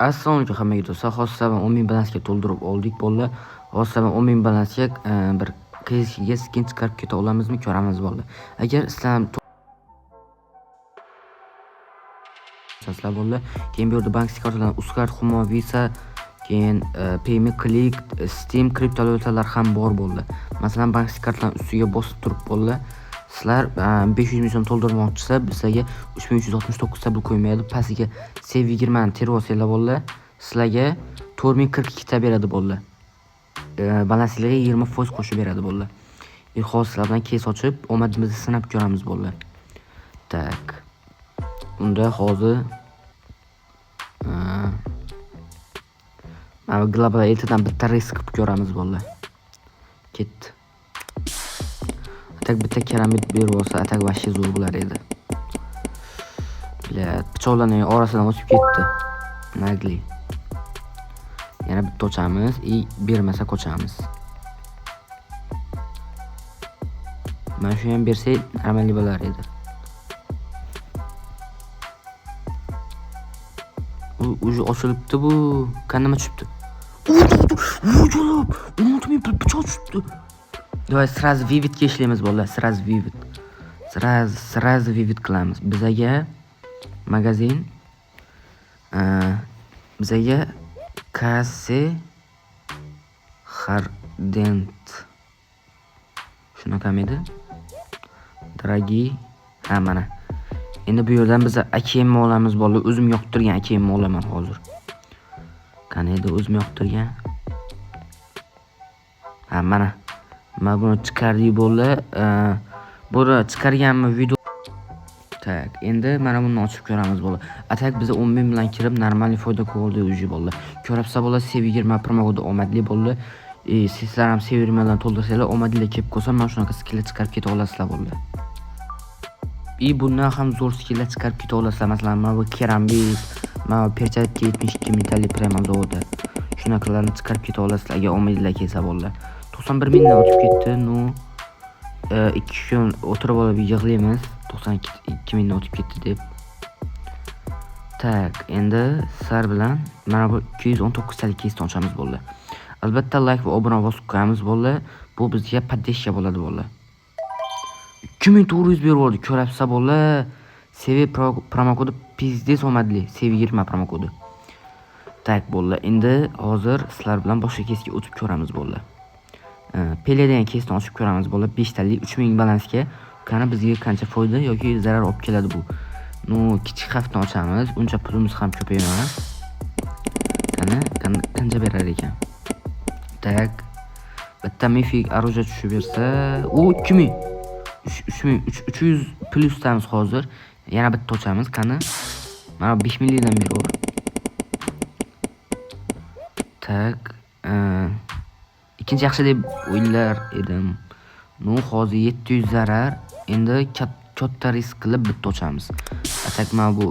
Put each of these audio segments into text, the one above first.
Assalomu alaykum hammaga do'stlar. Hozir sizlar bilan 10 000 balansga to'ldirib oldik bolalar. Hozir sizlar bilan 10 000 balansga bir кейсga skin chiqarib keta olamizmi, ko'ramiz bolalar. Agar sizlar bolalar, keyin bu yerda bank kartalardan Uzcard, Humo, Visa, keyin Payme, Click, Steam kriptovalyutalar ham bor bolalar. Masalan, bank kartalarning ustiga bosib turib bolalar, sizlar 500 ming so'm to'ldirmoqchisizlar, sizlarga 3369 ta pul qo'ymaydi. Pastiga CV20 ni terib olsanglar bolalar, sizlarga 4042 ta beradi bolalar. Balansinglarga 20% qo'shib beradi bolalar. Hozir sizlar bilan кейс ochib, omadimizni sinab ko'ramiz bolalar. Так. Unda hozir mana global elitadan bitta risk qilib ko'ramiz bolalar. Ketdi. Atak bitta keramit berib olsa, atak вообще zo'r bo'lar edi. Блядь, pichoqlarning orasidan o'tib ketdi. Наглый. Yana bitta ochamiz, и bermasa qochamiz. Mana shu ham bersak, нормальный bo'lar edi. U уже ochilibdi bu. Nima tushibdi? Ujolib, 16 ming pul pichoq tushibdi. Давай сразу vividga ishlaymiz bolalar, сразу vivid. Сразу vivid qilamiz. Bizaga magazin, bizaga Kase Hardent. Shunaqamidi? Дорогие. Ha, mana. Endi bu yerdan biz AKMni olamiz bolalar. O'zim yoqtirgan AKMni olaman hozir. Qani edi o'zim yoqtirgan? Ha, mana. Mana buni chiqardik bolalar. Buni chiqarganmi video. Так, endi mana buni ochib ko'ramiz bolalar. Atak biz 10 ming bilan kirib нормальный foyda ko'rdik уже bolalar. Ko'rapsizlar bolalar, CV20 promokodi omadli bolalar. Sizlar ham CV20 bilan to'ldirsanglar, omadli kelib qolsa, mana shunaqa skilllar chiqarib keta olasizlar bolalar. И bundan ham zo'r skilllar chiqarib keta olasizlar. Masalan, mana bu kerambit, mana bu perchatka 72 mingtalik prema zavodi. Shunaqalarni chiqarib keta olasizlar agar omadinglar kelsa bolalar. 91 mingdan o'tib ketdi. Ну, 2 kun o'tirib olib yig'laymiz. 92 mingdan o'tib ketdi deb. Так, endi sizlar bilan mana bu 219 talik кейsni ochamiz bolalar. Albatta like va obuna bosib qo'yamiz bolalar. Bu bizga поддержка bo'ladi bolalar. 2400 berib yubordi. Ko'rapsizlar bolalar. CV promokodi пиздец omadli. CV20 promokodi. Так bolalar, endi hozir sizlar bilan boshqa кейsga o'tib ko'ramiz bolalar. Pele degan кейsni ochib ko'ramiz bolalar. 5 talik 3000 balansga. Qani bizga qancha foyda yoki zarar olib keladi bu. Ну, kichik xavfni ochamiz. Uncha pulimiz ham ko'p emas. Qani, qancha berar ekan? Так. Bitta mifik оружие tushib bersa, u 2000. 3300 plyusdamiz hozir. Yana bitta ochamiz. Qani? Mana 5 minglikdan beraver. Так. Ikkinchi yaxshi deb o'ylar edim. Ну, hozir 700 zarar. Endi katta risk qilib bitta ochamiz. Atak mana bu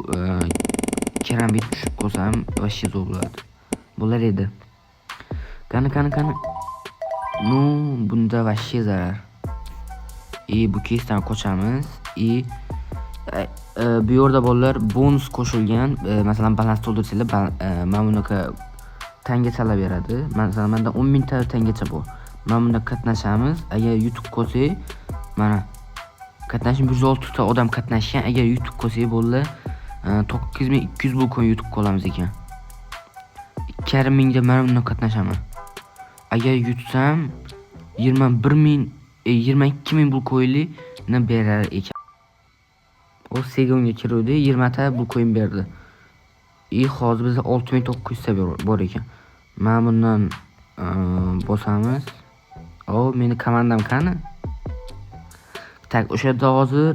kerambit tushib qolsam, вообще zo'r bo'ladi. Bo'lar edi. Qani, qani, qani. Ну, bunda вообще zarar. И bu кейsdan qochamiz. И bu yerda bolalar bonus qo'shilgan. Masalan, balans to'ldirsanglar, mana bunaqa tangachalar beradi. Masalan, menda 10 mingta tangacha bor. Mana bunda qatnashamiz. Agar yutuq qolsak, mana qatnashim 106 ta odam qatnashgan. Agar yutuq qolsak bolalar, 9200 bu kun yutuq qolamiz ekan. 2,5 mingda mana bundan qatnashaman. Agar yutsam 21 ming, 22 ming bu coinni berar ekan. O Segonga kiruvdi, 20 ta bu coin berdi. И hozir bizda 6900 ta bor ekan. Mana bundan bosamiz. O, meni komandam qani? Так, o'sha yerda hozir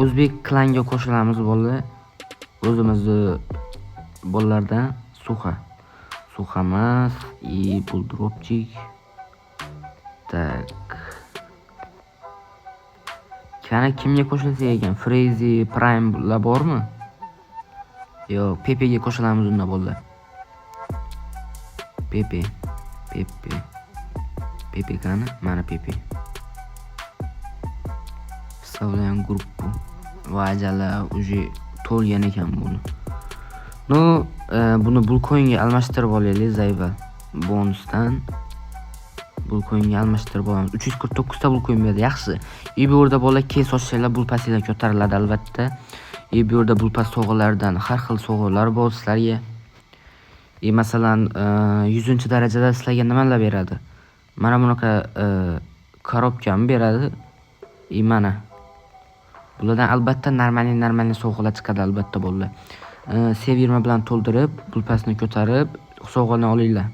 o'zbek klanga qo'shilamiz bolalar. O'zimizni bolalardan Suxa. Suxa emas, и buldropchik. Так. Qani kimga qo'shilsak ekan? Frezi, Prime'lar bormi? Yo'q, Pepe'ga qo'shilamiz unda bolalar. Pepe, Pepe. Pepe qani? Mana Pepe. Вставляем группу. Vajala уже to'lgan ekan buni. Ну, Buni Bulcoinga almashtirib olaylik zayva. Bonusdan Bulcoinga almashtirib olamiz. 349 ta Bulcoin berdi. Yaxshi. И bu yerda bola kes ochsanglar bul pasinglar ko'tariladi albatta. И bu yerda bul pas sovg'alaridan har xil sovg'alar bor sizlarga. И masalan, 100-darajada sizlarga nimalar beradi? Mana bunaqa korobkani beradi. И mana. Bulardan albatta normalniy sovg'alar chiqadi albatta bolalar. C20 bilan to'ldirib, bul pasni ko'tarib, sovg'ani olinglar.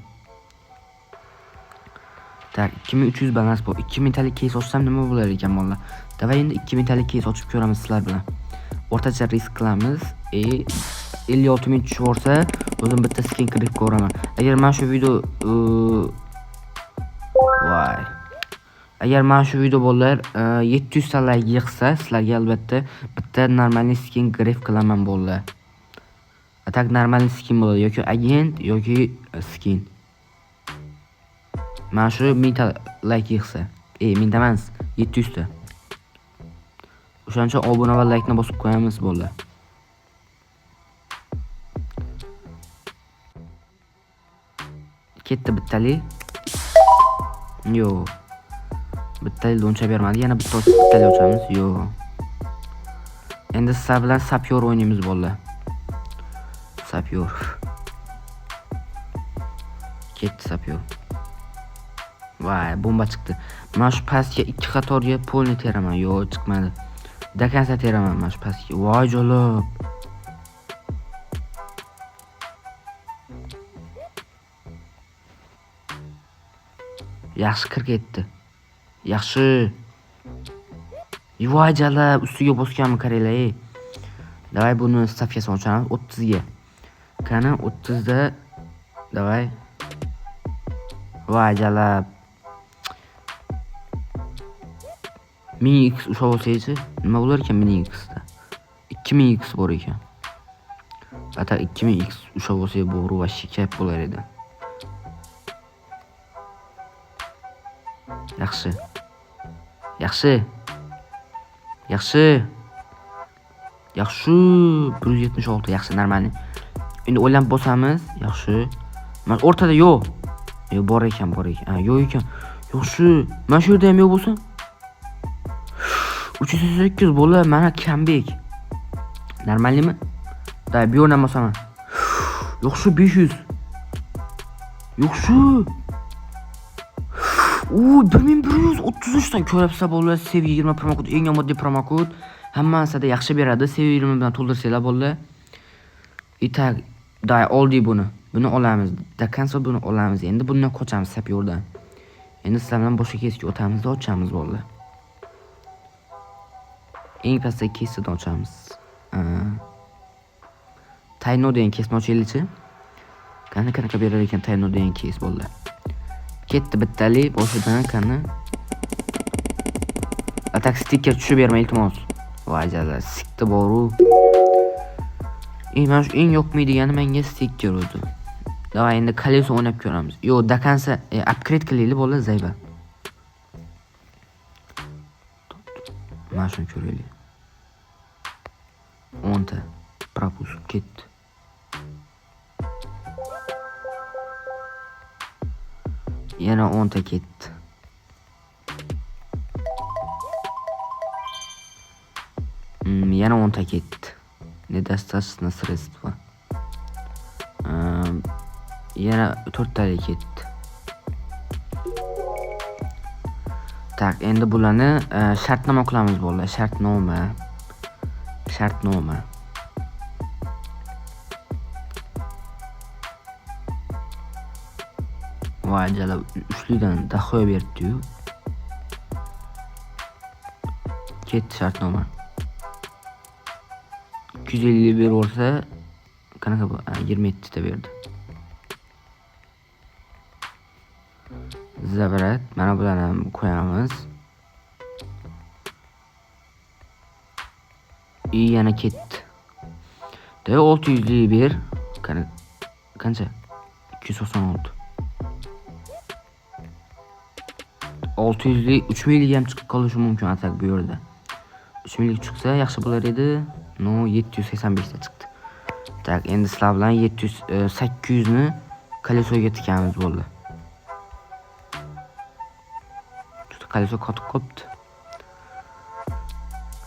Tak, 2300 balans bor. 2000 talik keys ochsam nima bo'lar ekan bolalar? Davay endi 2000 talik keys ochib ko'ramiz sizlar bilan. O'rtacha risk qilamiz. 56 000 tushib yuborsa, o'zim bitta skin kirib ko'raman. Agar mana shu video voy. Agar mana shu video bolalar 700 ta like yig'sa, sizlarga albatta bitta normalniy skin grif qilaman bolalar. A tak normalniy skin bo'ladi yoki agent yoki skin. Mana shu 1000 ta like yig'sa. 1000 ta emas, 700 ta. O'shaning uchun obuna va like ni bosib qo'yamiz bolalar. Ketdi bittalik. Yo'q. Bittalik uncha bermadi. Yana bitta bittalik ochamiz. Yo'q. Endi sizlar bilan sapyor o'ynaymiz bolalar. Sapyor. Ketdi sapyor. Voy, bomba chiqdi. Mana shu pastga 2 qatorga polni teraman. Yo'q, chiqmadi. Dakansa teraman mana shu pastga. Voy jolob. Yaxshi 47. Yaxshi. Voy jalab, ustiga bosganmi qaranglar, ey. Davay buni stavkasini ochamiz 30 ga. Qani 30 da davay. Voy jalab. 1000x ushlab olsangchi, nima bo'lar ekan 1000x da? 2000x bor ekan. Ata 2000x ushlab olsak bo'g'ri вообще kayf bo'lar edi. Yaxshi. Yaxshi. Yaxshi. Yaxshi. 176 yaxshi, normalniy. Endi o'ylanib bosamiz. Yaxshi. Mana o'rtada yo'q. Yo'q, bor ekan, bor ekan. Ha, yo'q ekan. Yaxshi. Mana shu yerda ham yo'q bo'lsa. 308 bola, mana comeback. Normalniymi? Da, bu yerdan bosaman. Yaxshi 500. Yaxshi. U 1133 dan ko'rapsizlar bolalar, CV20 promokod eng oddiy promokod. Hammasida yaxshi beradi. CV20 bilan to'ldirsanglar bolalar. Itak, day oldik buni. Buni olamiz. Da konsa buni olamiz. Endi bundan qochamiz sapyordan. Endi sizlar bilan boshqa kesga o'tamiz da ochamiz bolalar. Eng pastdagi kesidan ochamiz. Tayno degan kesni ochaylikchi. Qani qanaqa berar ekan Tayno degan kes bolalar. Ketdi bittalik boshidan qani. Atak stiker tushib berma iltimos. Voy jala, sikti boru. Mana shu eng yoqmaydigani menga stiker o'zi. Davay endi kolesa o'ynab ko'ramiz. Yo'q, dakansa upgrade qilaylik bolalar zayba. Mana shuni ko'raylik. 10 ta propusк ketdi. Yana 10 ta ketdi. Yana 10 ta ketdi. Недостаточно средства. Yana 4 talik ketdi. Tak, endi bularni shartnoma qilamiz bolalar. Shartnoma. Shartnoma. Voy jalab, uchlidan dahoya beribdi-yu. Ketdi shartnoma. 250 berib yuborsa, qanaqa bu? 27 ta berdi. Zabrat, mana bularni ham qo'yamiz. I yana ketdi. Da 600 ber. Qani qancha? 296. 600 3000 ham chiqib qolishi mumkin atak bu yerda. 3000 chiqsa yaxshi bo'lar edi. No 785 ta chiqdi. Так, endi sizlar bilan 700, 800 ni колесо ga tikamiz, bo'ldi. Колесо qotib qolibdi.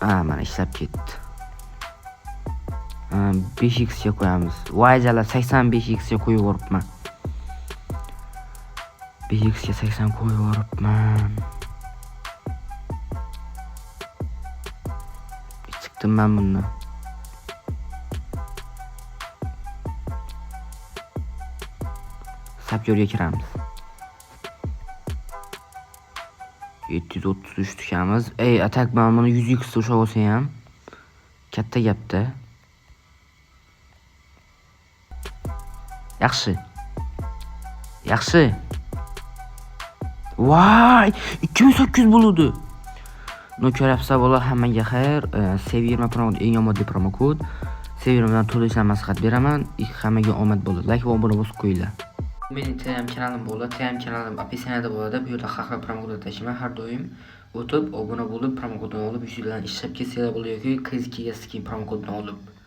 Ha, mana ishlab ketdi. 5x ga qo'yamiz. Voy jalab, 85x ga qo'yib yuboribman. 5x ga 80 qo'yib yuboribman. Chiqdim men bundan. Sapyorga kiramiz. 733 tikamiz. Ey, atak men buni 100x ushlab olsam ham katta gapda. Yaxshi. Yaxshi. Voy, 2800 bo'ldi. Ну, ko'ryapsizlar, bolalar, hammaga xayr. Sev20 promo eng omadli promokod. Sev20 bilan to'la ishlamay maslahat beraman. Hammaga omad bo'ladi. Like va obuna bosib qo'yinglar. Mening Telegram kanalim bo'ladi. Telegram kanalim описание da bo'ladi. Bu yerda har xil promokodlar tashlayman. Har doim o'tib, obuna bo'lib, promokodni olib, yuzinglardan ishlab ketsanglar bo'ladi yoki kreditga skin promokodini olib.